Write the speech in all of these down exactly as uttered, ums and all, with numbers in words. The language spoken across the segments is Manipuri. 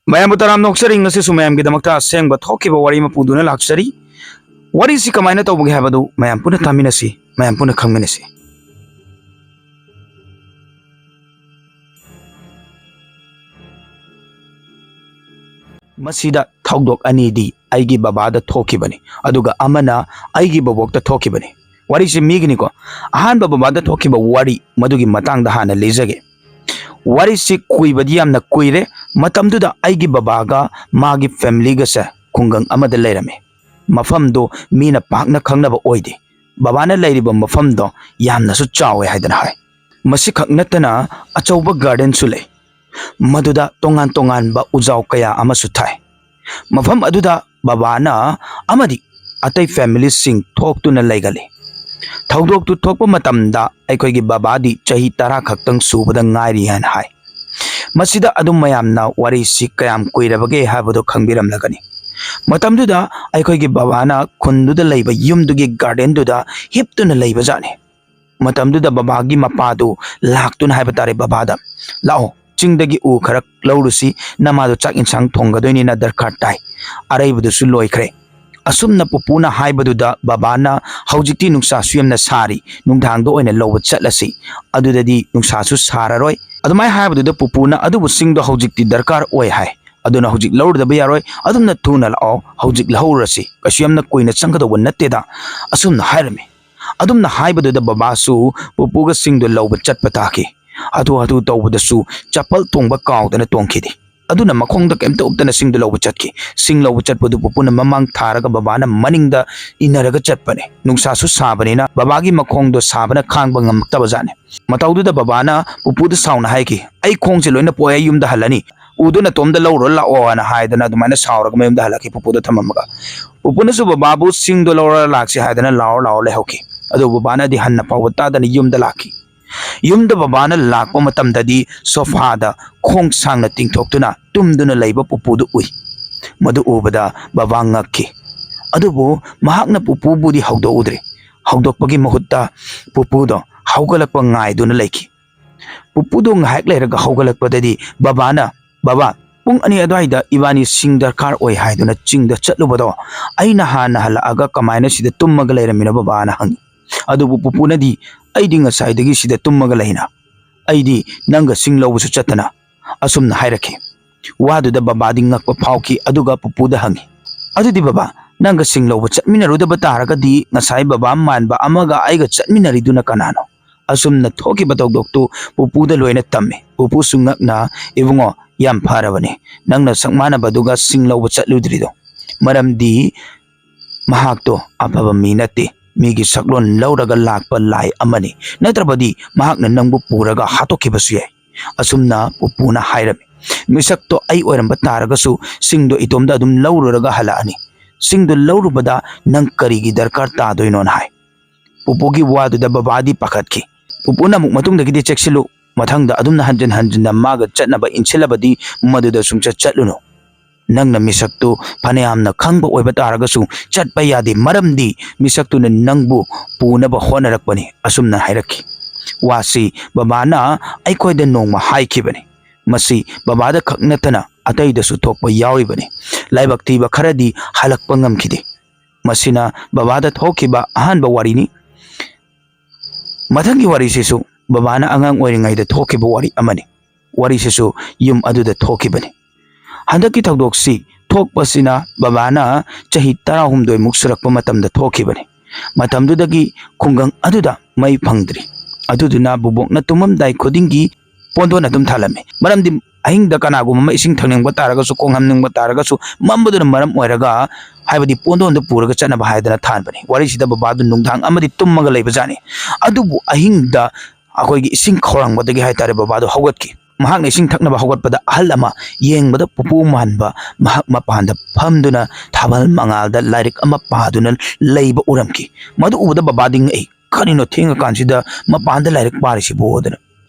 ꯃꯌꯥꯝꯕꯨ ꯇꯔꯥꯝꯅ ꯑꯣꯛꯆꯔꯤ꯫ ꯉꯁꯤꯁꯨ ꯃꯌꯥꯝꯒꯤꯗꯃꯛꯇ ꯑꯁꯦꯡꯕ ꯊꯣꯛꯈꯤꯕ ꯋꯥꯔꯤ ꯑꯃ ꯄꯨꯗꯨꯅ ꯂꯥꯛꯆꯔꯤ꯫ ꯋꯥꯔꯤꯁꯤ ꯀꯃꯥꯏꯅ ꯇꯧꯕꯒꯦ ꯍꯥꯏꯕꯗꯨ ꯃꯌꯥꯝ ꯄꯨꯟꯅ ꯇꯥꯃꯤꯟꯅꯁꯤ, ꯃꯌꯥꯝ ꯄꯨꯟꯅ ꯈꯪꯃꯤꯟꯅꯁꯤ꯫ ꯃꯁꯤꯗ ꯊꯧꯗꯣꯛ ꯑꯅꯤꯗꯤ ꯑꯩꯒꯤ ꯕꯕꯥꯗ ꯊꯣꯛꯈꯤꯕꯅꯤ, ꯑꯗꯨꯒ ꯑꯃꯅ ꯑꯩꯒꯤ ꯕꯕꯣꯛꯇ ꯊꯣꯛꯈꯤꯕꯅꯤ꯫ ꯋꯥꯔꯤꯁꯤ ꯃꯤꯒꯤꯅꯤꯀꯣ꯫ ꯑꯍꯥꯟꯕ ꯕꯕꯥꯗ ꯊꯣꯛꯈꯤꯕ ꯋꯥꯔꯤ ꯃꯗꯨꯒꯤ ꯃꯇꯥꯡꯗ ꯍꯥꯟꯅ ꯂꯤꯖꯒꯦ꯫ ꯋꯥꯔꯤꯁꯤ ꯀꯨꯏꯕꯗꯤ ꯌꯥꯝꯅ ꯀꯨꯏꯔꯦ꯫ ꯃꯇꯝꯗꯨꯗ ꯑꯩꯒꯤ ꯕꯕꯥꯒ ꯃꯥꯒꯤ ꯐꯦꯃꯤꯂꯤꯒꯁꯦ ꯈꯨꯡꯒꯪ ꯑꯃꯗ ꯂꯩꯔꯝꯃꯤ꯫ ꯃꯐꯝꯗꯨ ꯃꯤꯅ ꯄꯥꯛꯅ ꯈꯪꯅꯕ ꯑꯣꯏꯗꯦ꯫ ꯕꯕꯥꯅ ꯂꯩꯔꯤꯕ ꯃꯐꯝꯗꯣ ꯌꯥꯝꯅꯁꯨ ꯆꯥꯎꯋꯦ ꯍꯥꯏꯗꯅ ꯍꯥꯏ꯫ ꯃꯁꯤꯈꯛ ꯅꯠꯇꯅ ꯑꯆꯧꯕ ꯒꯥꯔꯗꯦꯟꯁꯨ ꯂꯩ꯫ ꯃꯗꯨꯗ ꯇꯣꯉꯥꯟ ꯇꯣꯉꯥꯟꯕ ꯎꯖꯥꯎ ꯀꯌꯥ ꯑꯃꯁꯨ ꯊꯥꯏ꯫ ꯃꯐꯝ ꯑꯗꯨꯗ ꯕꯕꯥꯅ ꯑꯃꯗꯤ ꯑꯇꯩ ꯐꯦꯃꯤꯂꯤꯁꯤꯡ ꯊꯣꯛꯇꯨꯅ ꯂꯩꯒꯜꯂꯤ꯫ ꯊꯧꯗꯣꯛꯇꯨ ꯊꯣꯛꯄ ꯃꯇꯝꯗ ꯑꯩꯈꯣꯏꯒꯤ ꯕꯕꯥꯗꯤ ꯆꯍꯤ ꯇꯔꯥ ꯈꯛꯇꯪ ꯁꯨꯕꯗ ꯉꯥꯏꯔꯤ ꯍꯥꯏꯅ ꯍꯥꯏ꯫ ꯃꯁꯤꯗ ꯑꯗꯨꯝ ꯃꯌꯥꯝꯅ ꯋꯥꯔꯤꯁꯤ ꯀꯌꯥꯝ ꯀꯨꯏꯔꯕꯒꯦ ꯍꯥꯏꯕꯗꯨ ꯈꯪꯕꯤꯔꯝꯂꯒꯅꯤ꯫ ꯃꯇꯝꯗꯨꯗ ꯑꯩꯈꯣꯏꯒꯤ ꯕꯕꯥꯅ ꯈꯨꯟꯗꯨꯗ ꯂꯩꯕ ꯌꯨꯝꯗꯨꯒꯤ ꯒꯥꯔꯗꯦꯟꯗꯨꯗ ꯍꯤꯞꯇꯨꯅ ꯂꯩꯕꯖꯥꯠꯅꯤ꯫ ꯃꯇꯝꯗꯨꯗ ꯕꯕꯥꯒꯤ ꯃꯄꯥꯗꯨ ꯂꯥꯛꯇꯨꯅ ꯍꯥꯏꯕ ꯇꯥꯔꯦ ꯕꯕꯥꯗ, "ꯂꯥꯛꯑꯣ, ꯆꯤꯡꯗꯒꯤ ꯎ ꯈꯔ ꯂꯧꯔꯨꯁꯤ, ꯅꯃꯥꯗꯣ ꯆꯥꯛ ꯏꯟꯁꯥꯡ ꯊꯣꯡꯒꯗꯣꯏꯅꯤꯅ ꯗꯔꯀꯥꯔ ꯇꯥꯏ, ꯑꯔꯩꯕꯗꯨꯁꯨ ꯂꯣꯏꯈ꯭ꯔꯦ꯫" ꯑꯁꯨꯝꯅ ꯄꯨꯄꯨꯅ ꯍꯥꯏꯕꯗꯨꯗ ꯕꯕꯥꯅ, "ꯍꯧꯖꯤꯛꯇꯤ ꯅꯨꯡꯁꯥꯁꯨ ꯌꯥꯝꯅ ꯁꯥꯔꯤ, ꯅꯨꯡꯗꯥꯡꯗ ꯑꯣꯏꯅ ꯂꯧꯕ ꯆꯠꯂꯁꯤ, ꯑꯗꯨꯗꯗꯤ ꯅꯨꯡꯁꯥꯁꯨ ꯁꯥꯔꯔꯣꯏ꯫" ꯑꯗꯨꯃꯥꯏꯅ ꯍꯥꯏꯕꯗꯨꯗ ꯄꯨꯄꯨꯅ, "ꯑꯗꯨꯕꯨ ꯆꯤꯡꯗꯣ ꯍꯧꯖꯤꯛꯇꯤ ꯗꯔꯀꯥꯔ ꯑꯣꯏ ꯍꯥꯏ, ꯑꯗꯨꯅ ꯍꯧꯖꯤꯛ ꯂꯧꯔꯨꯗꯕ ꯌꯥꯔꯣꯏ, ꯑꯗꯨꯝꯅ ꯊꯨꯅ ꯂꯥꯛꯑꯣ, ꯍꯧꯖꯤꯛ ꯂꯧꯍꯧꯔꯁꯤ, ꯀꯩꯁꯨ ꯌꯥꯝꯅ ꯀꯨꯏꯅ ꯆꯪꯒꯗꯧꯕ ꯅꯠꯇꯦꯗ꯫" ꯑꯁꯨꯝꯅ ꯍꯥꯏꯔꯝꯃꯤ꯫ ꯑꯗꯨꯝꯅ ꯍꯥꯏꯕꯗꯨꯗ ꯕꯕꯥꯁꯨ ꯄꯨꯄꯨꯒ ꯆꯤꯡꯗꯣ ꯂꯧꯕ ꯆꯠꯄ ꯇꯥꯈꯤ꯫ ꯍꯥꯊꯨ ꯍꯥꯊꯨ ꯇꯧꯕꯗꯁꯨ ꯆꯄꯜ ꯇꯣꯡꯕ ꯀꯥꯎꯗꯅ ꯇꯣꯡꯈꯤꯗꯦ꯫ ꯑꯗꯨꯅ ꯃꯈꯣꯡꯗ ꯀꯩꯝꯇ ꯎꯞꯇꯅ ꯆꯤꯡꯗ ꯂꯧꯕ ꯆꯠꯈꯤ꯫ ꯆꯤꯡ ꯂꯧꯕ ꯆꯠꯄꯗꯨ ꯄꯨꯄꯨꯅ ꯃꯃꯥꯡ ꯊꯥꯔꯒ ꯕꯕꯥꯅ ꯃꯅꯤꯡꯗ ꯏꯟꯅꯔꯒ ꯆꯠꯄꯅꯦ꯫ ꯅꯨꯡꯁꯥꯁꯨ ꯁꯥꯕꯅꯤꯅ ꯕꯕꯥꯒꯤ ꯃꯈꯣꯡꯗꯣ ꯁꯥꯕꯅ ꯈꯥꯡꯕ ꯉꯝꯃꯛꯇꯕꯖꯥꯠꯅꯤ꯫ ꯃꯇꯧꯗꯨꯗ ꯕꯕꯥꯅ ꯄꯨꯄꯨꯗ ꯁꯥꯎꯅ ꯍꯥꯏꯈꯤ, "ꯑꯩ ꯈꯣꯡꯁꯦ ꯂꯣꯏꯅ ꯄꯣꯛꯑꯦ, ꯑꯩ ꯌꯨꯝꯗ ꯍꯜꯂꯅꯤ꯫ ꯎꯗꯣ ꯅꯇꯣꯝꯗ ꯂꯧꯔꯨꯔ ꯂꯥꯛꯑꯣ" ꯍꯥꯏꯅ ꯍꯥꯏꯗꯅ ꯑꯗꯨꯃꯥꯏꯅ ꯁꯥꯎꯔꯒ ꯃꯌꯨꯝꯗ ꯍꯜꯂꯛꯈꯤ ꯄꯨꯄꯨꯗ ꯊꯝꯃꯝꯃꯒ꯫ ꯄꯨꯄꯨꯅꯁꯨ ꯕꯕꯥꯕꯨ ꯆꯤꯡꯗꯣ ꯂꯧꯔ ꯂꯥꯛꯁꯤ ꯍꯥꯏꯗꯅ ꯂꯥꯎꯔ ꯂꯥꯎꯔ ꯂꯩꯍꯧꯈꯤ꯫ ꯑꯗꯨꯕꯨ ꯕꯕꯥꯅꯗꯤ ꯍꯟꯅ ꯐꯥꯎꯕ ꯇꯥꯗꯅ ꯌꯨꯝꯗ ꯂꯥꯛꯈꯤ꯫ ꯌꯨꯝꯗ ꯕꯕꯥꯅ ꯂꯥꯛꯄ ꯃꯇꯝꯗꯗꯤ ꯁꯣꯐꯥꯗ ꯈꯣꯡ ꯁꯥꯡꯅ ꯇꯤꯡꯊꯣꯛꯇꯨꯅ ꯇꯨꯝꯗꯨꯅ ꯂꯩꯕ ꯄꯨꯄꯨꯗꯨ ꯎꯏ꯫ ꯃꯗꯨ ꯎꯕꯗ ꯕꯕꯥ ꯉꯛꯈꯤ꯫ ꯑꯗꯨꯕꯨ ꯃꯍꯥꯛꯅ ꯄꯨꯄꯨꯕꯨꯗꯤ ꯍꯧꯗꯣꯛꯎꯗ꯭ꯔꯦ꯫ ꯍꯧꯗꯣꯛꯄꯒꯤ ꯃꯍꯨꯠꯇ ꯄꯨꯄꯨꯗꯣ ꯍꯧꯒꯠꯂꯛꯄ ꯉꯥꯏꯗꯨꯅ ꯂꯩꯈꯤ꯫ ꯄꯨꯄꯨꯗꯣ ꯉꯥꯏꯍꯥꯛ ꯂꯩꯔꯒ ꯍꯧꯒꯠꯂꯛꯄꯗꯗꯤ ꯕꯕꯥꯅ, "ꯕꯕꯥ, ꯄꯨꯡ ꯑꯅꯤ ꯑꯗꯨꯋꯥꯏꯗ ꯏꯕꯥꯅꯤ ꯁꯤꯡ ꯗꯔꯀꯥꯔ ꯑꯣꯏ ꯍꯥꯏꯗꯨꯅ ꯆꯤꯡꯗ ꯆꯠꯂꯨꯕꯗꯣ, ꯑꯩꯅ ꯍꯥꯟꯅ ꯍꯜꯂꯛꯑꯒ ꯀꯃꯥꯏꯅ ꯁꯤꯗ ꯇꯨꯝꯃꯒ ꯂꯩꯔꯝꯃꯤꯅꯣ ꯕꯕꯥꯅ ꯍꯪꯉꯤ꯫ ꯑꯗꯨꯕꯨ ꯄꯨꯄꯨꯅꯗꯤ, "ꯑꯩꯗꯤ ꯉꯁꯥꯏꯗꯒꯤ ꯁꯤꯗ ꯇꯨꯝꯃꯒ ꯂꯩꯅ꯫ ꯑꯩꯗꯤ ꯅꯪꯒ ꯁꯤꯡ ꯂꯧꯕꯁꯨ ꯆꯠꯇꯅ", ꯑꯁꯨꯝꯅ ꯍꯥꯏꯔꯛꯈꯤ꯫ ꯋꯥꯗꯨꯗ ꯕꯕꯥꯗꯤ ꯉꯛꯄ ꯐꯥꯎꯈꯤ, ꯑꯗꯨꯒ ꯄꯨꯄꯨꯗ ꯍꯪꯉꯤ, "ꯑꯗꯨꯗꯤ ꯕꯕꯥ, ꯅꯪꯒ ꯁꯤꯡ ꯂꯧꯕ ꯆꯠꯃꯤꯟꯅꯔꯨꯗꯕ ꯇꯥꯔꯒꯗꯤ ꯉꯁꯥꯏ ꯕꯕꯥ ꯃꯥꯟꯕ ꯑꯃꯒ ꯑꯩꯒ ꯆꯠꯃꯤꯟꯅꯔꯤꯗꯨꯅ ꯀꯅꯥꯅꯣ?" ꯑꯁꯨꯝꯅ ꯊꯣꯛꯈꯤꯕ ꯊꯧꯗꯣꯛꯇꯨ ꯄꯨꯄꯨꯗ ꯂꯣꯏꯅ ꯇꯝꯃꯤ꯫ ꯄꯨꯄꯨꯁꯨ ꯉꯛꯅ, "ꯏꯕꯨꯡꯉꯣ, ꯌꯥꯝ ꯐꯔꯕꯅꯤ ꯅꯪꯅ ꯁꯛ ꯃꯥꯟꯅꯕꯗꯨꯒ ꯁꯤꯡ ꯂꯧꯕ ꯆꯠꯂꯨꯗ꯭ꯔꯤꯗꯣ, ꯃꯔꯝꯗꯤ ꯃꯍꯥꯛꯇꯣ ꯑꯐꯕ ꯃꯤ ꯅꯠꯇꯦ, ꯃꯤꯒꯤ ꯁꯛꯂꯣꯟ ꯂꯧꯔꯒ ꯂꯥꯛꯄ ꯂꯥꯏ ꯑꯃꯅꯤ, ꯅꯠꯇ꯭ꯔꯕꯗꯤ ꯃꯍꯥꯛꯅ ꯅꯪꯕꯨ ꯄꯨꯔꯒ ꯍꯥꯠꯇꯣꯛꯈꯤꯕꯁꯨ ꯌꯥꯏ", ꯑꯁꯨꯝꯅ ꯄꯨꯄꯨꯅ ꯍꯥꯏꯔꯝꯃꯤ꯫ "ꯃꯤꯁꯛꯇꯣ ꯑꯩ ꯑꯣꯏꯔꯝꯕ ꯇꯥꯔꯒꯁꯨ ꯁꯤꯡꯗꯣ ꯏꯇꯣꯝꯗ ꯑꯗꯨꯝ ꯂꯧꯔꯨꯔꯒ ꯍꯜꯂꯛꯑꯅꯤ꯫ ꯁꯤꯡꯗꯣ ꯂꯧꯔꯨꯕꯗ ꯅꯪ ꯀꯔꯤꯒꯤ ꯗꯔꯀꯥꯔ ꯇꯥꯗꯣꯏꯅꯣꯅ ꯍꯥꯏ"꯫ ꯄꯨꯄꯨꯒꯤ ꯋꯥꯗꯨꯗ ꯕꯕꯥꯗꯤ ꯄꯥꯈꯠꯈꯤ꯫ ꯄꯨꯄꯨꯅ ꯑꯃꯨꯛ, "ꯃꯇꯨꯡꯗꯒꯤꯗꯤ ꯆꯦꯛꯁꯤꯜꯂꯨ, ꯃꯊꯪꯗ ꯑꯗꯨꯝꯅ ꯍꯟꯖꯤꯟ ꯍꯟꯖꯤꯟꯅ ꯃꯥꯒ ꯆꯠꯅꯕ ꯏꯟꯁꯤꯜꯂꯕꯗꯤ ꯃꯗꯨꯗ ꯁꯨꯡꯆꯠ ꯆꯠꯂꯨꯅꯨ꯫ ꯅꯪꯅ ꯃꯤꯁꯛꯇꯨ ꯐꯅꯌꯥꯝꯅ ꯈꯪꯕ ꯑꯣꯏꯕ ꯇꯥꯔꯒꯁꯨ ꯆꯠꯄ ꯌꯥꯗꯦ, ꯃꯔꯝꯗꯤ ꯃꯤꯁꯛꯇꯨꯅ ꯅꯪꯕꯨ ꯄꯨꯅꯕ ꯍꯣꯠꯅꯔꯛꯄꯅꯤ", ꯑꯁꯨꯝꯅ ꯍꯥꯏꯔꯛꯈꯤ꯫ ꯋꯥꯁꯤ ꯕꯕꯥꯅ ꯑꯩꯈꯣꯏꯗ ꯅꯣꯡꯃ ꯍꯥꯏꯈꯤꯕꯅꯤ꯫ ꯃꯁꯤ ꯕꯕꯥꯗ ꯈꯛ ꯅꯠꯇꯅ ꯑꯇꯩꯗꯁꯨ ꯊꯣꯛꯄ ꯌꯥꯎꯔꯤꯕꯅꯤ꯫ ꯂꯥꯏꯕꯛ ꯊꯤꯕ ꯈꯔꯗꯤ ꯍꯜꯂꯛꯄ ꯉꯝꯈꯤꯗꯦ꯫ ꯃꯁꯤꯅ ꯕꯕꯥꯗ ꯊꯣꯛꯈꯤꯕ ꯑꯍꯥꯟꯕ ꯋꯥꯔꯤꯅꯤ꯫ ꯃꯊꯪꯒꯤ ꯋꯥꯔꯤꯁꯤꯁꯨ ꯕꯕꯥꯅ ꯑꯉꯥꯡ ꯑꯣꯏꯔꯤꯉꯩꯗ ꯊꯣꯛꯈꯤꯕ ꯋꯥꯔꯤ ꯑꯃꯅꯤ꯫ ꯋꯥꯔꯤꯁꯤꯁꯨ ꯌꯨꯝ ꯑꯗꯨꯗ ꯊꯣꯛꯈꯤꯕꯅꯤ꯫ ꯍꯟꯗꯛꯀꯤ ꯊꯧꯗꯣꯛꯁꯤ ꯊꯣꯛꯄꯁꯤꯅ ꯕꯕꯥꯅ ꯆꯍꯤ ꯇꯔꯥꯍꯨꯝꯗꯣꯏꯃꯨꯛ ꯁꯨꯔꯛꯄ ꯃꯇꯝꯗ ꯊꯣꯛꯈꯤꯕꯅꯤ꯫ ꯃꯇꯝꯗꯨꯗꯒꯤ ꯈꯨꯡꯒꯪ ꯑꯗꯨꯗ ꯃꯩ ꯐꯪꯗ꯭ꯔꯤ꯫ ꯑꯗꯨꯗꯨꯅ ꯕꯨꯕꯣꯛꯅ ꯇꯨꯝꯃꯝꯗꯥꯏ ꯈꯨꯗꯤꯡꯒꯤ ꯄꯣꯟꯗꯣꯟ ꯑꯗꯨꯝ ꯊꯥꯜꯂꯝꯃꯤ꯫ ꯃꯔꯝꯗꯤ ꯑꯍꯤꯡꯗ ꯀꯅꯥꯒꯨꯝꯕ ꯑꯃ ꯏꯁꯤꯡ ꯊꯛꯅꯤꯡꯕ ꯇꯥꯔꯒꯁꯨ, ꯈꯣꯡ ꯍꯥꯝꯅꯤꯡꯕ ꯇꯥꯔꯒꯁꯨ, ꯃꯝꯕꯗꯨꯅ ꯃꯔꯝ ꯑꯣꯏꯔꯒ, ꯍꯥꯏꯕꯗꯤ ꯄꯣꯟꯗꯣꯟꯗꯨ ꯄꯨꯔꯒ ꯆꯠꯅꯕ ꯍꯥꯏꯗꯅ ꯊꯥꯟꯕꯅꯤ꯫ ꯋꯥꯔꯤꯁꯤꯗ ꯕꯕꯥꯗꯨ ꯅꯨꯡꯗꯥꯡ ꯑꯃꯗꯤ ꯇꯨꯝꯃꯒ ꯂꯩꯕꯖꯥꯠꯅꯤ꯫ ꯑꯗꯨꯕꯨ ꯑꯍꯤꯡꯗ ꯑꯩꯈꯣꯏꯒꯤ ꯏꯁꯤꯡ ꯈꯧꯔꯥꯡꯕꯗꯒꯤ ꯍꯥꯏꯇꯥꯔꯦ, ꯕꯕꯥꯗꯣ ꯍꯧꯒꯠꯈꯤ꯫ ꯃꯍꯥꯛꯅ ꯏꯁꯤꯡ ꯊꯛꯅꯕ ꯍꯧꯒꯠꯄꯗ ꯑꯍꯜ ꯑꯃ ꯌꯦꯡꯕꯗ ꯄꯨꯄꯨ ꯃꯥꯟꯕ ꯃꯍꯥꯛ ꯃꯄꯥꯟꯗ ꯐꯝꯗꯨꯅ ꯊꯥꯕꯜ ꯃꯉꯥꯜꯗ ꯂꯥꯏꯔꯤꯛ ꯑꯃ ꯄꯥꯗꯨꯅ ꯂꯩꯕ ꯎꯔꯝꯈꯤ꯫ ꯃꯗꯨ ꯎꯕꯗ ꯕꯕꯥꯗꯤ ꯉꯛꯏ꯫ "ꯀꯔꯤꯅꯣ ꯊꯦꯡꯉꯀꯥꯟꯁꯤꯗ ꯃꯄꯥꯟꯗ ꯂꯥꯏꯔꯤꯛ ꯄꯥꯔꯤꯁꯤꯕꯣꯗꯅ"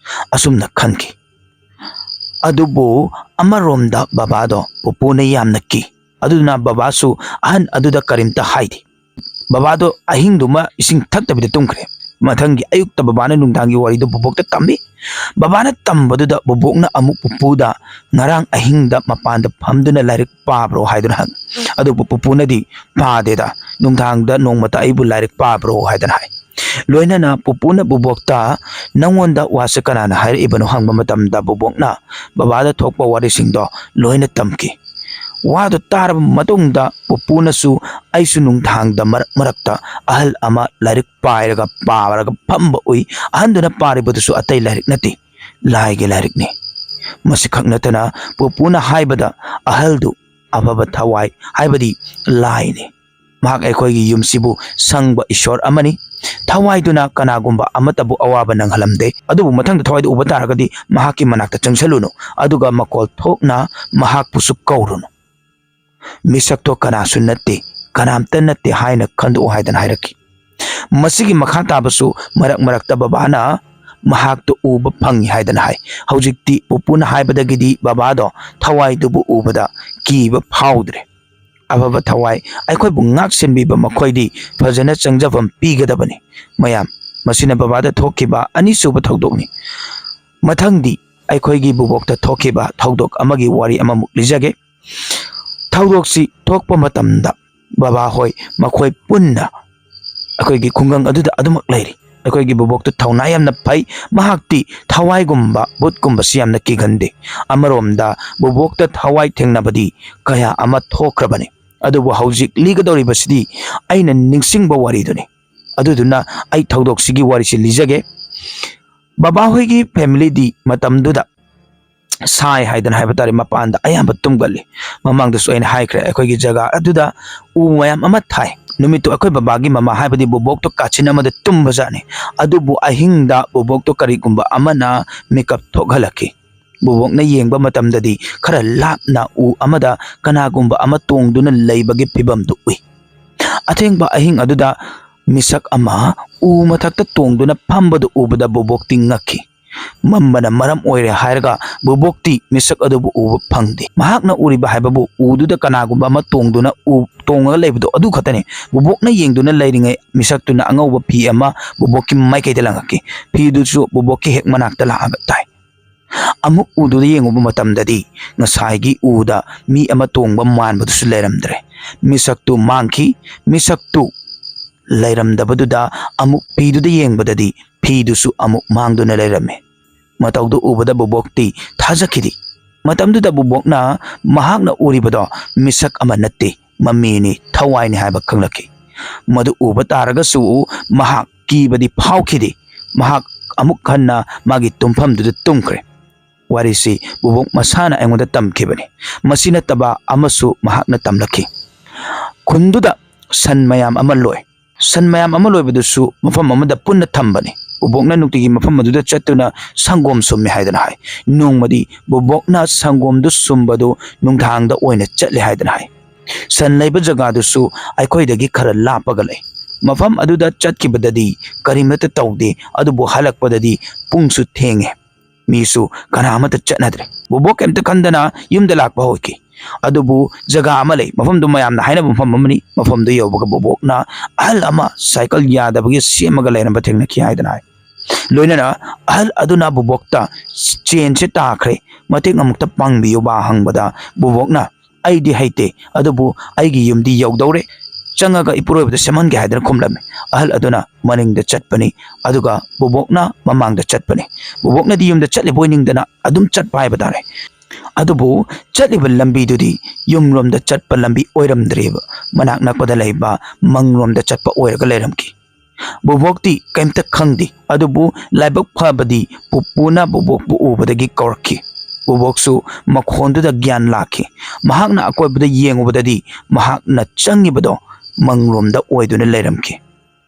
ꯑꯁꯨꯝꯅ ꯈꯟꯈꯤ꯫ ꯑꯗꯨꯕꯨ ꯑꯃꯔꯣꯝꯗ ꯕꯕꯥꯗꯣ ꯄꯨꯄꯨꯅ ꯌꯥꯝꯅ ꯀꯤ꯫ ꯑꯗꯨꯗꯨꯅ ꯕꯕꯥꯁꯨ ꯑꯍꯟ ꯑꯗꯨꯗ ꯀꯔꯤꯝꯇ ꯍꯥꯏꯗꯦ꯫ ꯕꯕꯥꯗꯣ ꯑꯍꯤꯡꯗꯨꯃ ꯏꯁꯤꯡ ꯊꯛꯇꯕꯤꯗ ꯇꯨꯝꯈ꯭ꯔꯦ꯫ ꯃꯊꯪꯒꯤ ꯑꯌꯨꯛꯇ ꯕꯕꯥꯅ ꯅꯨꯡꯗꯥꯡꯒꯤ ꯋꯥꯔꯤꯗꯨ ꯕꯣꯕꯣꯛꯇ ꯇꯝꯃꯤ꯫ ꯕꯕꯥꯅ ꯇꯝꯕꯗꯨꯗ ꯕꯣꯕꯣꯛꯅ ꯑꯃꯨꯛ ꯄꯨꯄꯨꯗ, "ꯉꯔꯥꯡ ꯑꯍꯤꯡꯗ ꯃꯄꯥꯟꯗ ꯐꯝꯗꯨꯅ ꯂꯥꯏꯔꯤꯛ ꯄꯥꯕ꯭ꯔꯣ?" ꯍꯥꯏꯗꯨꯅ ꯍꯪꯉꯤ꯫ ꯑꯗꯨꯕꯨ ꯄꯨꯄꯨꯅꯗꯤ, "ꯄꯥꯗꯦꯗ, ꯅꯨꯡꯗꯥꯡꯗ ꯅꯣꯡꯃꯇ ꯑꯩꯕꯨ ꯂꯥꯏꯔꯤꯛ ꯄꯥꯕ꯭ꯔꯣ?" ꯍꯥꯏꯗꯅ ꯍꯥꯏ꯫ ꯂꯣꯏꯅꯅ ꯄꯨꯄꯨꯅ ꯕꯣꯕꯣꯛꯇ, "ꯅꯪꯉꯣꯟꯗ ꯋꯥꯁꯦ ꯀꯅꯥꯅ ꯍꯥꯏꯔꯛꯏꯕꯅꯣ?" ꯍꯪꯕ ꯃꯇꯝꯗ ꯕꯣꯕꯣꯛꯅ ꯕꯕꯥꯗ ꯊꯣꯛꯄ ꯋꯥꯔꯤꯁꯤꯡꯗꯣ ꯂꯣꯏꯅ ꯇꯝꯈꯤ꯫ ꯋꯥꯗꯨ ꯇꯥꯔꯕ ꯃꯇꯨꯡꯗ ꯄꯨꯄꯨꯅꯁꯨ, "ꯑꯩꯁꯨ ꯅꯨꯡꯗꯥꯡꯗ ꯃꯔꯛ ꯃꯔꯛꯇ ꯑꯍꯜ ꯑꯃ ꯂꯥꯏꯔꯤꯛ ꯄꯥꯏꯔꯒ, ꯄꯥꯔꯒ ꯐꯝꯕ ꯎꯏ꯫ ꯑꯍꯟꯗꯨꯅ ꯄꯥꯔꯤꯕꯗꯨꯁꯨ ꯑꯇꯩ ꯂꯥꯏꯔꯤꯛ ꯅꯠꯇꯦ, ꯂꯥꯏꯒꯤ ꯂꯥꯏꯔꯤꯛꯅꯤ꯫ ꯃꯁꯤꯈꯛ ꯅꯠꯇꯅ ꯄꯨꯄꯨꯅ ꯍꯥꯏꯕꯗ ꯑꯍꯜꯗꯨ ꯑꯐꯕ ꯊꯋꯥꯏ, ꯍꯥꯏꯕꯗꯤ ꯂꯥꯏꯅꯤ꯫ ꯃꯍꯥꯛ ꯑꯩꯈꯣꯏꯒꯤ ꯌꯨꯝꯁꯤꯕꯨ ꯁꯪꯕ ꯏꯁꯣꯔ ꯑꯃꯅꯤ꯫ ꯊꯋꯥꯏꯗꯨꯅ ꯀꯅꯥꯒꯨꯝꯕ ꯑꯃꯠꯇꯕꯨ ꯑꯋꯥꯕ ꯅꯪꯍꯜꯂꯝꯗꯦ꯫ ꯑꯗꯨꯕꯨ ꯃꯊꯪꯗ ꯊꯋꯥꯏꯗꯨ ꯎꯕ ꯇꯥꯔꯒꯗꯤ ꯃꯍꯥꯛꯀꯤ ꯃꯅꯥꯛꯇ ꯆꯪꯁꯤꯜꯂꯨꯅꯨ, ꯑꯗꯨꯒ ꯃꯈꯣꯜ ꯊꯣꯛꯅ ꯃꯍꯥꯛꯄꯨꯁꯨ ꯀꯧꯔꯨꯅꯨ꯫ ꯃꯤꯁꯛꯇꯣ ꯀꯅꯥꯁꯨ ꯅꯠꯇꯦ, ꯀꯅꯥꯝꯇ ꯅꯠꯇꯦ ꯍꯥꯏꯅ ꯈꯟꯗꯣꯛꯎ" ꯍꯥꯏꯗꯅ ꯍꯥꯏꯔꯛꯈꯤ꯫ ꯃꯁꯤꯒꯤ ꯃꯈꯥ ꯇꯥꯕꯁꯨ ꯃꯔꯛ ꯃꯔꯛꯇ ꯕꯕꯥꯅ ꯃꯍꯥꯛꯇꯨ ꯎꯕ ꯐꯪꯏ ꯍꯥꯏꯗꯅ ꯍꯥꯏ꯫ ꯍꯧꯖꯤꯛꯇꯤ ꯄꯨꯄꯨꯅ ꯍꯥꯏꯕꯗꯒꯤꯗꯤ ꯕꯕꯥꯗꯣ ꯊꯋꯥꯏꯗꯨꯕꯨ ꯎꯕꯗ ꯀꯤꯕ ꯐꯥꯎꯗ꯭ꯔꯦ꯫ ꯑꯐꯕ ꯊꯋꯥꯏ ꯑꯩꯈꯣꯏꯕꯨ ꯉꯥꯛ ꯁꯦꯟꯕꯤꯕ ꯃꯈꯣꯏꯗꯤ ꯐꯖꯅ ꯆꯪꯖꯐꯝ ꯄꯤꯒꯗꯕꯅꯤ꯫ ꯃꯌꯥꯝ, ꯃꯁꯤꯅ ꯕꯕꯥꯗ ꯊꯣꯛꯈꯤꯕ ꯑꯅꯤꯁꯨꯕ ꯊꯧꯗꯣꯛꯅꯤ꯫ ꯃꯊꯪꯗꯤ ꯑꯩꯈꯣꯏꯒꯤ ꯕꯨꯕꯣꯛꯇ ꯊꯣꯛꯈꯤꯕ ꯊꯧꯗꯣꯛ ꯑꯃꯒꯤ ꯋꯥꯔꯤ ꯑꯃꯃꯨꯛ ꯂꯤꯖꯒꯦ꯫ ꯊꯧꯗꯣꯛꯁꯤ ꯊꯣꯛꯄ ꯃꯇꯝꯗ ꯕꯕꯥ ꯍꯣꯏ ꯃꯈꯣꯏ ꯄꯨꯟꯅ ꯑꯩꯈꯣꯏꯒꯤ ꯈꯨꯡꯒꯪ ꯑꯗꯨꯗ ꯑꯗꯨꯃꯛ ꯂꯩꯔꯤ꯫ ꯑꯩꯈꯣꯏꯒꯤ ꯕꯨꯕꯣꯛꯇꯨ ꯊꯧꯅꯥ ꯌꯥꯝꯅ ꯐꯩ꯫ ꯃꯍꯥꯛꯇꯤ ꯊꯋꯥꯏꯒꯨꯝꯕ, ꯚꯨꯠꯀꯨꯝꯕꯁꯤ ꯌꯥꯝꯅ ꯀꯤꯒꯟꯗꯦ꯫ ꯑꯃꯔꯣꯝꯗ ꯕꯨꯕꯣꯛꯇ ꯊꯋꯥꯏ ꯊꯦꯡꯅꯕꯗꯤ ꯀꯌꯥ ꯑꯃ ꯊꯣꯛꯈ꯭ꯔꯕꯅꯤ꯫ ꯑꯗꯨꯕꯨ ꯍꯧꯖꯤꯛ ꯂꯤꯒꯗꯧꯔꯤꯕꯁꯤꯗꯤ ꯑꯩꯅ ꯅꯤꯡꯁꯤꯡꯕ ꯋꯥꯔꯤꯗꯨꯅꯤ꯫ ꯑꯗꯨꯗꯨꯅ ꯑꯩ ꯊꯧꯗꯣꯛꯁꯤꯒꯤ ꯋꯥꯔꯤꯁꯤ ꯂꯤꯖꯒꯦ꯫ ꯕꯕꯥ ꯍꯣꯏꯒꯤ ꯐꯦꯃꯤꯂꯤꯗꯤ ꯃꯇꯝꯗꯨꯗ ꯁꯥꯏ ꯍꯥꯏꯗꯅ ꯍꯥꯏꯕ ꯇꯥꯔꯦ, ꯃꯄꯥꯟꯗ ꯑꯌꯥꯝꯕ ꯇꯨꯝꯒꯜꯂꯤ꯫ ꯃꯃꯥꯡꯗꯁꯨ ꯑꯩꯅ ꯍꯥꯏꯈ꯭ꯔꯦ, ꯑꯩꯈꯣꯏꯒꯤ ꯖꯒꯥ ꯑꯗꯨꯗ ꯎ ꯃꯌꯥꯝ ꯑꯃ ꯊꯥꯏ꯫ ꯅꯨꯃꯤꯠꯇꯨ ꯑꯩꯈꯣꯏ ꯕꯕꯥꯒꯤ ꯃꯃꯥ, ꯍꯥꯏꯕꯗꯤ ꯕꯣꯕꯣꯛꯇꯣ ꯀꯥꯆꯤꯟ ꯑꯃꯗ ꯇꯨꯝꯕꯖꯥꯠꯅꯤ꯫ ꯑꯗꯨꯕꯨ ꯑꯍꯤꯡꯗ ꯕꯣꯕꯣꯛꯇꯣ ꯀꯔꯤꯒꯨꯝꯕ ꯑꯃꯅ ꯃꯤꯀꯞ ꯊꯣꯛꯍꯜꯂꯛꯈꯤ꯫ ꯕꯣꯕꯣꯛꯅ ꯌꯦꯡꯕ ꯃꯇꯝꯗꯗꯤ ꯈꯔ ꯂꯥꯞꯅ ꯎ ꯑꯃꯗ ꯀꯅꯥꯒꯨꯝꯕ ꯑꯃ ꯇꯣꯡꯗꯨꯅ ꯂꯩꯕꯒꯤ ꯐꯤꯕꯝꯗꯨ ꯎꯏ꯫ ꯑꯊꯦꯡꯕ ꯑꯍꯤꯡ ꯑꯗꯨꯗ ꯃꯤꯁꯛ ꯑꯃ ꯎ ꯃꯊꯛꯇ ꯇꯣꯡꯗꯨꯅ ꯐꯝꯕꯗꯨ ꯎꯕꯗ ꯕꯣꯕꯣꯛꯇꯤ ꯉꯛꯈꯤ꯫ ꯃꯝꯕꯅ ꯃꯔꯝ ꯑꯣꯏꯔꯦ ꯍꯥꯏꯔꯒ ꯕꯨꯕꯣꯛꯇꯤ ꯃꯤꯁꯛ ꯑꯗꯨꯕꯨ ꯎꯕ ꯐꯪꯗꯦ꯫ ꯃꯍꯥꯛꯅ ꯎꯔꯤꯕ ꯍꯥꯏꯕꯕꯨ ꯎꯗꯨꯗ ꯀꯅꯥꯒꯨꯝꯕ ꯑꯃ ꯇꯣꯡꯗꯨꯅ ꯎ ꯇꯣꯡꯉꯒ ꯂꯩꯕꯗꯣ ꯑꯗꯨ ꯈꯛꯇꯅꯤ꯫ ꯕꯨꯕꯣꯛꯅ ꯌꯦꯡꯗꯨꯅ ꯂꯩꯔꯤꯉꯩ ꯃꯤꯁꯛꯇꯨꯅ ꯑꯉꯧꯕ ꯐꯤ ꯑꯃ ꯕꯨꯕꯣꯛꯀꯤ ꯃꯥꯏꯀꯩꯗ ꯂꯪꯉꯛꯈꯤ꯫ ꯐꯤꯗꯨꯁꯨ ꯕꯨꯕꯣꯛꯀꯤ ꯍꯦꯛ ꯃꯅꯥꯛꯇ ꯂꯥꯛꯑꯒ ꯇꯥꯏ꯫ ꯑꯃꯨꯛ ꯎꯗꯨꯗ ꯌꯦꯡꯉꯨꯕ ꯃꯇꯝꯗꯗꯤ ꯉꯁꯥꯏꯒꯤ ꯎꯗ ꯃꯤ ꯑꯃ ꯇꯣꯡꯕ ꯃꯥꯟꯕꯗꯨꯁꯨ ꯂꯩꯔꯝꯗ꯭ꯔꯦ꯫ ꯃꯤꯁꯛꯇꯨ ꯃꯥꯡꯈꯤ꯫ ꯃꯤꯁꯛꯇꯨ ꯂꯩꯔꯝꯗꯕꯗꯨꯗ ꯑꯃꯨꯛ ꯐꯤꯗꯨꯗ ꯌꯦꯡꯕꯗꯗꯤ ꯐꯤꯗꯨꯁꯨ ꯑꯃꯨꯛ ꯃꯥꯡꯗꯨꯅ ꯂꯩꯔꯝꯃꯤ꯫ ꯃꯇꯧꯗꯨ ꯎꯕꯗ ꯕꯨꯕꯣꯛꯇꯤ ꯊꯥꯖꯈꯤꯗꯦ꯫ ꯃꯇꯝꯗꯨꯗ ꯕꯨꯕꯣꯛꯅ ꯃꯍꯥꯛꯅ ꯎꯔꯤꯕꯗꯣ ꯃꯤꯁꯛ ꯑꯃ ꯅꯠꯇꯦ, ꯃꯃꯤꯅꯤ, ꯊꯋꯥꯏꯅꯤ ꯍꯥꯏꯕ ꯈꯪꯂꯛꯈꯤ꯫ ꯃꯗꯨ ꯎꯕ ꯇꯥꯔꯒꯁꯨ ꯃꯍꯥꯛ ꯀꯤꯕꯗꯤ ꯐꯥꯎꯈꯤꯗꯦ꯫ ꯃꯍꯥꯛ ꯑꯃꯨꯛ ꯍꯟꯅ ꯃꯥꯒꯤ ꯇꯨꯝꯐꯝꯗꯨꯗ ꯇꯨꯝꯈ꯭ꯔꯦ꯫ ꯋꯥꯔꯤꯁꯤ ꯕꯨꯕꯣꯛ ꯃꯁꯥꯅ ꯑꯩꯉꯣꯟꯗ ꯇꯝꯈꯤꯕꯅꯤ꯫ ꯃꯁꯤ ꯅꯠꯇꯕ ꯑꯃꯁꯨ ꯃꯍꯥꯛꯅ ꯇꯝꯂꯛꯈꯤ꯫ ꯈꯨꯟꯗꯨꯗ ꯁꯟ ꯃꯌꯥꯝ ꯑꯃ ꯂꯣꯏ꯫ ꯁꯟ ꯃꯌꯥꯝ ꯑꯃ ꯂꯣꯏꯕꯗꯨꯁꯨ ꯃꯐꯝ ꯑꯃꯗ ꯄꯨꯟꯅ ꯊꯝꯕꯅꯤ꯫ ꯕꯨꯕꯣꯛꯅ ꯅꯨꯡꯇꯤꯒꯤ ꯃꯐꯝ ꯑꯗꯨꯗ ꯆꯠꯇꯨꯅ ꯁꯪꯒꯣꯝ ꯁꯨꯝꯃꯤ ꯍꯥꯏꯗꯅ ꯍꯥꯏ꯫ ꯅꯣꯡꯃꯗꯤ ꯕꯨꯕꯣꯛꯅ ꯁꯪꯒꯣꯝꯗꯨ ꯁꯨꯝꯕꯗꯨ ꯅꯨꯡꯗꯥꯡꯗ ꯑꯣꯏꯅ ꯆꯠꯂꯦ ꯍꯥꯏꯗꯅ ꯍꯥꯏ꯫ ꯁꯟ ꯂꯩꯕ ꯖꯒꯥꯗꯨꯁꯨ ꯑꯩꯈꯣꯏꯗꯒꯤ ꯈꯔ ꯂꯥꯞꯄꯒ ꯂꯩ꯫ ꯃꯐꯝ ꯑꯗꯨꯗ ꯆꯠꯈꯤꯕꯗꯗꯤ ꯀꯔꯤꯃꯠꯇ ꯇꯧꯗꯦ, ꯑꯗꯨꯕꯨ ꯍꯜꯂꯛꯄꯗꯗꯤ ꯄꯨꯡꯁꯨ ꯊꯦꯡꯉꯦ꯫ ꯃꯤꯁꯨ ꯀꯅꯥ ꯑꯃꯠꯇ ꯆꯠꯅꯗ꯭ꯔꯦ꯫ ꯕꯨꯕꯣꯛ ꯀꯩꯝꯇ ꯈꯟꯗꯅ ꯌꯨꯝꯗ ꯂꯥꯛꯄ ꯍꯧꯈꯤ꯫ ꯑꯗꯨꯕꯨ ꯖꯒꯥ ꯑꯃ ꯂꯩ, ꯃꯐꯝꯗꯨ ꯃꯌꯥꯝꯅ ꯍꯥꯏꯅꯕ ꯃꯐꯝ ꯑꯃꯅꯤ꯫ ꯃꯐꯝꯗꯨ ꯌꯧꯕꯒ ꯕꯨꯕꯣꯛꯅ ꯑꯍꯜ ꯑꯃ ꯁꯥꯏꯀꯜ ꯌꯥꯗꯕꯒꯤ ꯁꯦꯝꯃꯒ ꯂꯩꯔꯝꯕ ꯊꯦꯡꯅꯈꯤ ꯍꯥꯏꯗꯅ ꯍꯥꯏ꯫ ꯂꯣꯏꯅꯅ ꯑꯍꯜ ꯑꯗꯨꯅ ꯕꯨꯕꯣꯛꯇ "ꯆꯦꯟꯁꯦ ꯇꯥꯈ꯭ꯔꯦ, ꯃꯇꯦꯡ ꯑꯃꯨꯛꯇ ꯄꯥꯡꯕꯤꯌꯨꯕ" ꯍꯪꯕꯗ ꯕꯨꯕꯣꯛꯅ "ꯑꯩꯗꯤ ꯍꯩꯇꯦ, ꯑꯗꯨꯕꯨ ꯑꯩꯒꯤ ꯌꯨꯝꯗꯤ ꯌꯧꯗꯧꯔꯦ, ꯆꯪꯉꯒ ꯏꯄꯨꯔꯣꯏꯕꯗ ꯁꯦꯝꯍꯟꯒꯦ" ꯍꯥꯏꯗꯅ ꯈꯨꯝꯂꯝꯃꯤ꯫ ꯑꯍꯜ ꯑꯗꯨꯅ ꯃꯅꯤꯡꯗ ꯆꯠꯄꯅꯤ, ꯑꯗꯨꯒ ꯕꯨꯕꯣꯛꯅ ꯃꯃꯥꯡꯗ ꯆꯠꯄꯅꯤ꯫ ꯕꯨꯕꯣꯛꯅꯗꯤ ꯌꯨꯝꯗ ꯆꯠꯂꯤꯕꯣꯏ ꯅꯤꯡꯗꯅ ꯑꯗꯨꯝ ꯆꯠꯄ ꯍꯥꯏꯕ ꯇꯥꯔꯦ꯫ ꯑꯗꯨꯕꯨ ꯆꯠꯂꯤꯕ ꯂꯝꯕꯤꯗꯨꯗꯤ ꯌꯨꯝꯔꯣꯝꯗ ꯆꯠꯄ ꯂꯝꯕꯤ ꯑꯣꯏꯔꯝꯗ꯭ꯔꯦꯕ, ꯃꯅꯥꯛ ꯅꯛꯄꯗ ꯂꯩꯕ ꯃꯪꯔꯣꯝꯗ ꯆꯠꯄ ꯑꯣꯏꯔꯒ ꯂꯩꯔꯝꯈꯤ꯫ ꯕꯨꯕꯣꯛꯇꯤ ꯀꯩꯝꯇ ꯈꯪꯗꯦ, ꯑꯗꯨꯕꯨ ꯂꯥꯏꯕꯛ ꯐꯕꯗꯤ ꯄꯨꯄꯨꯅ ꯕꯨꯕꯣꯛꯄꯨ ꯎꯕꯗꯒꯤ ꯀꯧꯔꯛꯈꯤ꯫ ꯕꯨꯕꯣꯛꯁꯨ ꯃꯈꯣꯟꯗꯨꯗ ꯒ꯭ꯌꯥꯟ ꯂꯥꯛꯈꯤ꯫ ꯃꯍꯥꯛꯅ ꯑꯀꯣꯏꯕꯗ ꯌꯦꯡꯉꯨꯕꯗꯗꯤ ꯃꯍꯥꯛꯅ ꯆꯪꯉꯤꯕꯗꯣ ꯃꯪꯂꯣꯝꯗ ꯑꯣꯏꯗꯨꯅ ꯂꯩꯔꯝꯈꯤ꯫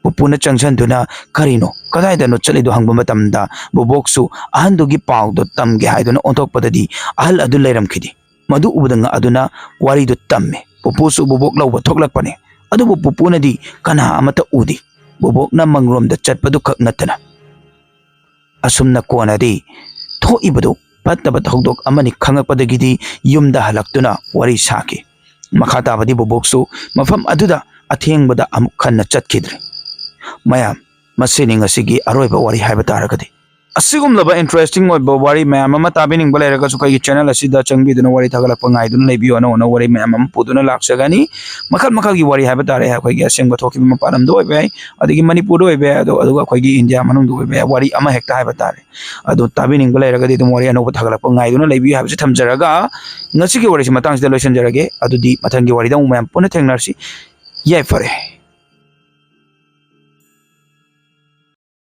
ꯄꯨꯄꯨꯅ ꯆꯪꯁꯤꯟꯗꯨꯅ "ꯀꯔꯤꯅꯣ, ꯀꯗꯥꯏꯗꯅꯣ ꯆꯠꯂꯤꯗꯣ?" ꯍꯪꯕ ꯃꯇꯝꯗ ꯕꯨꯕꯣꯛꯁꯨ ꯑꯍꯟꯗꯨꯒꯤ ꯄꯥꯎꯗꯣ ꯇꯝꯒꯦ ꯍꯥꯏꯗꯨꯅ ꯑꯣꯟꯊꯣꯛꯄꯗꯗꯤ ꯑꯍꯜ ꯑꯗꯨ ꯂꯩꯔꯝꯈꯤꯗꯦ꯫ ꯃꯗꯨ ꯎꯕꯗ ꯉꯛꯑꯗꯨꯅ ꯋꯥꯔꯤꯗꯨ ꯇꯝꯃꯤ꯫ ꯄꯨꯄꯨꯁꯨ ꯕꯨꯕꯣꯛ ꯂꯧꯕ ꯊꯣꯛꯂꯛꯄꯅꯤ꯫ ꯑꯗꯨꯕꯨ ꯄꯨꯄꯨꯅꯗꯤ ꯀꯅꯥ ꯑꯃꯠꯇ ꯎꯗꯦ꯫ ꯕꯨꯕꯣꯛꯅ ꯃꯪꯂꯣꯝꯗ ꯆꯠꯄꯗꯨ ꯈꯛ ꯅꯠꯇꯅ꯫ ꯑꯁꯨꯝꯅ ꯀꯣꯟꯅꯗꯤ ꯊꯣꯛꯏꯕꯗꯨ ꯐꯠꯇꯕ ꯊꯧꯗꯣꯛ ꯑꯃꯅꯤ ꯈꯪꯉꯛꯄꯗꯒꯤꯗꯤ ꯌꯨꯝꯗ ꯍꯜꯂꯛꯇꯨꯅ ꯋꯥꯔꯤ ꯁꯥꯈꯤ꯫ ꯃꯈꯥ ꯇꯥꯕꯗꯤ ꯕꯣꯕꯣꯛꯁꯨ ꯃꯐꯝ ꯑꯗꯨꯗ ꯑꯊꯦꯡꯕꯗ ꯑꯃꯨꯛ ꯍꯟꯅ ꯆꯠꯈꯤꯗ꯭ꯔꯦ꯫ ꯃꯌꯥꯝ, ꯃꯁꯤꯅꯤ ꯉꯁꯤꯒꯤ ꯑꯔꯣꯏꯕ ꯋꯥꯔꯤ ꯍꯥꯏꯕ ꯇꯥꯔꯒꯗꯤ꯫ ꯑꯁꯤꯒꯨꯝꯂꯕ interesting ꯑꯣꯏꯕ ꯋꯥꯔꯤ ꯃꯌꯥꯝ ꯑꯃ ꯇꯥꯕꯤꯅꯤꯡꯕ ꯂꯩꯔꯒꯁꯨ ꯑꯩꯈꯣꯏꯒꯤ channel ꯑꯁꯤꯗ ꯆꯪꯕꯤꯗꯨꯅ ꯋꯥꯔꯤ ꯊꯥꯒꯠꯂꯛꯄ ꯉꯥꯏꯗꯨꯅ ꯂꯩꯕꯤꯌꯨ꯫ ꯑꯅꯧ ꯑꯅꯧ ꯋꯥꯔꯤ ꯃꯌꯥꯝ ꯑꯃ ꯄꯨꯗꯨꯅ ꯂꯥꯛꯆꯒꯅꯤ꯫ ꯃꯈꯜ ꯃꯈꯜꯒꯤ ꯋꯥꯔꯤ ꯍꯥꯏꯕ ꯇꯥꯔꯦ, ꯑꯩꯈꯣꯏꯒꯤ ꯑꯁꯦꯡꯕ ꯊꯣꯛꯈꯤꯕ ꯃꯄꯥꯟ ꯂꯝꯗ ꯑꯣꯏꯕ ꯌꯥꯏ, ꯑꯗꯒꯤ ꯃꯅꯤꯄꯨꯔꯗ ꯑꯣꯏꯕ ꯌꯥꯏ, ꯑꯗꯣ ꯑꯗꯨꯒ ꯑꯩꯈꯣꯏꯒꯤ ꯏꯟꯗꯤꯌꯥ ꯃꯅꯨꯡꯗ ꯑꯣꯏꯕ ꯌꯥꯏ, ꯋꯥꯔꯤ ꯑꯃ ꯍꯦꯛꯇ ꯍꯥꯏꯕ ꯇꯥꯔꯦ꯫ ꯑꯗꯣ ꯇꯥꯕꯤꯅꯤꯡꯕ ꯂꯩꯔꯒꯗꯤ ꯑꯗꯨꯝ ꯋꯥꯔꯤ ꯑꯅꯧꯕ ꯊꯥꯒꯠꯂꯛꯄ ꯉꯥꯏꯗꯨꯅ ꯂꯩꯕꯤꯌꯨ ꯍꯥꯏꯕꯁꯤ ꯊꯝꯖꯔꯒ, ꯉꯁꯤꯒꯤ ꯋꯥꯔꯤꯁꯤ ꯃꯇꯥꯡꯁꯤꯗ ꯂꯣꯏꯁꯤꯟꯖꯔꯒꯦ꯫ ꯑꯗꯨꯗꯤ ꯃꯊꯪꯒꯤ ꯋꯥꯔꯤꯗ ꯑꯃꯨꯛ ꯃꯌꯥꯝ ꯄꯨꯟꯅ ꯊꯦꯡꯅꯔꯁꯤ꯫ ꯌꯥꯏꯐꯔꯦ꯫